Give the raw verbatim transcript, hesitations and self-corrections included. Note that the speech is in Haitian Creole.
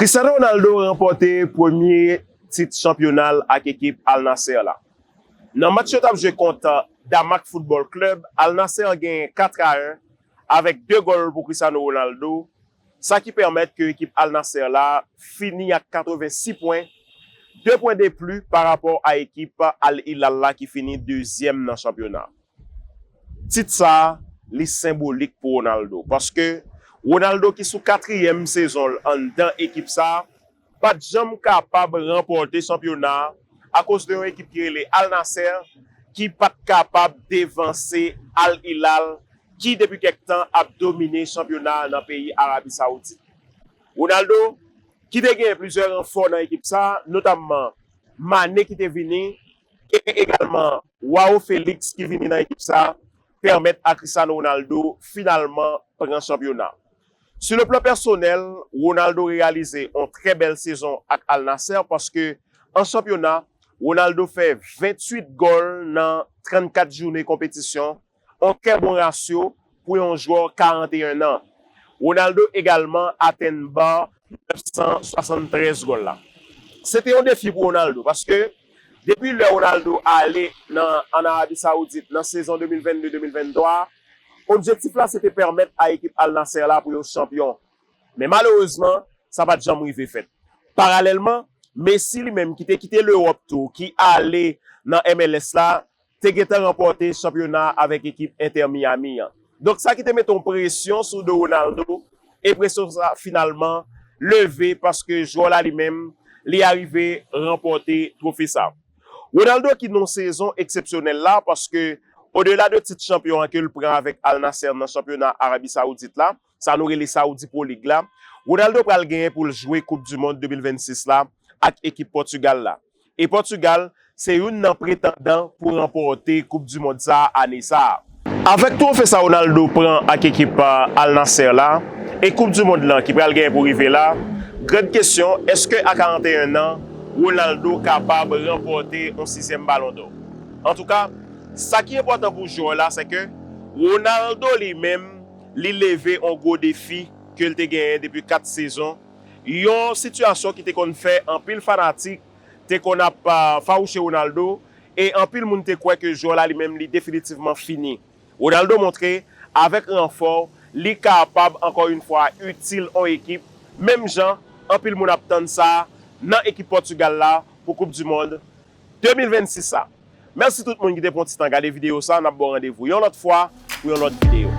Cristiano Ronaldo ranpòte premye tit chanpyona l ak ekip Al Nassr la. Nan match yo t ap jwe kont Damak Football Club, Al Nassr genyen kat a en avèk de gòl pou Cristiano Ronaldo, sa ki pèmèt ke ekip Al Nassr la fini ak katrevensis pwen, de pwen de plis pa rapò a ekip Al Hilal la ki fini dezyèm nan chanpyona. Tit sa a, li senbolik pou Ronaldo, paske Ronaldo ki sou katriyèm sezon l anndan ekip sa a, pa t janm kapab ranpòte chanpyona a akoz de yon ekip ki rele Al Nassr ki pa t kapab devanse Al Hilal ki depi kèk tan ap domine chanpyona a nan peyi Arabi Sawoudit. Ronaldo, ki te gen plizyè ranfò nan ekip sa a, notamman Mane ki te vini, e egalman Joao Felix ki vini nan ekip sa a, pèmèt a Cristiano Ronaldo finalman pran chanpyona. Sur le plan pèsonèl, Ronaldo reyalize yon trè bèl sezon ak Al Nassr paske an chanpyona, Ronaldo fè venntuit gòl nan trannkat jounen konpetisyon, yon trè bon rasyo pou yon jwè karanteyen an. Ronaldo egalman atenn ba nèf san swasanntrèz gòl la. Se te yon defi pou Ronaldo paske depi lè Ronaldo ale nan, ann Arabi Sawoudit nan sezon de mil vennde de mil venntwa, objektif la se te pèmèt a ekip Al Nassr la pou yo chanpyon. Men malerezman, sa pa t janm rive fèt. Paralèlman, Messi li menm ki te kite Lewòp tou, ki ale nan M L S la, te gentan ranpòte chanpyona avèk ekip Inter Miami an. Donk sa ki te mete yon presyon sou do Ronaldo, e presyon sa finalman leve paske jwè la li menm, li arive ranpòte twofe sa. Ronaldo ki nan yon sezon eksepsyonèl la paske odela de tit chanpyon an ke l pran avèk Al Nassr nan chanpyona Arabi Sawoudit la, sa nou rele Saudi Pro League la, Ronaldo pral genyen pou l jwe Koup di Mond de mil vennsis la ak ekip Pòtigal la. E Pòtigal se youn nan pretandan pou ranpòte Koup di Mond sa a ane sa a. Avèk twofe sa Ronaldo pran ak ekip, uh, Al Nassr la, e Koup di Mond lan ki pral genyen pou rive la, grann kesyon, èske a karanteyen an, Ronaldo kapab ranpòte yon sizyèm Balon dò? Antouka, sa ki enpòtan pou jwè la, se ke Ronaldo li menm, li leve yon gwo defi ke l te genyen depi kat sezon. Yon sitiyasyon ki te konn fè anpil fanatik te konn ap, ah, fawouche Ronaldo, e anpil moun te kwè ke jwè la li menm li definitivman fini. Ronaldo montre, avèk ranfò, li kapab ankò yon fwa itil yon ekip, menm jan anpil moun ap tann sa nan ekip Pòtigal la pou Koup di Mond de mil vennsis la. Mèsi tout moun ki te pran ti tan gade videyo sa, n ap ba w randevou yon lòt fwa pou yon lòt videyo.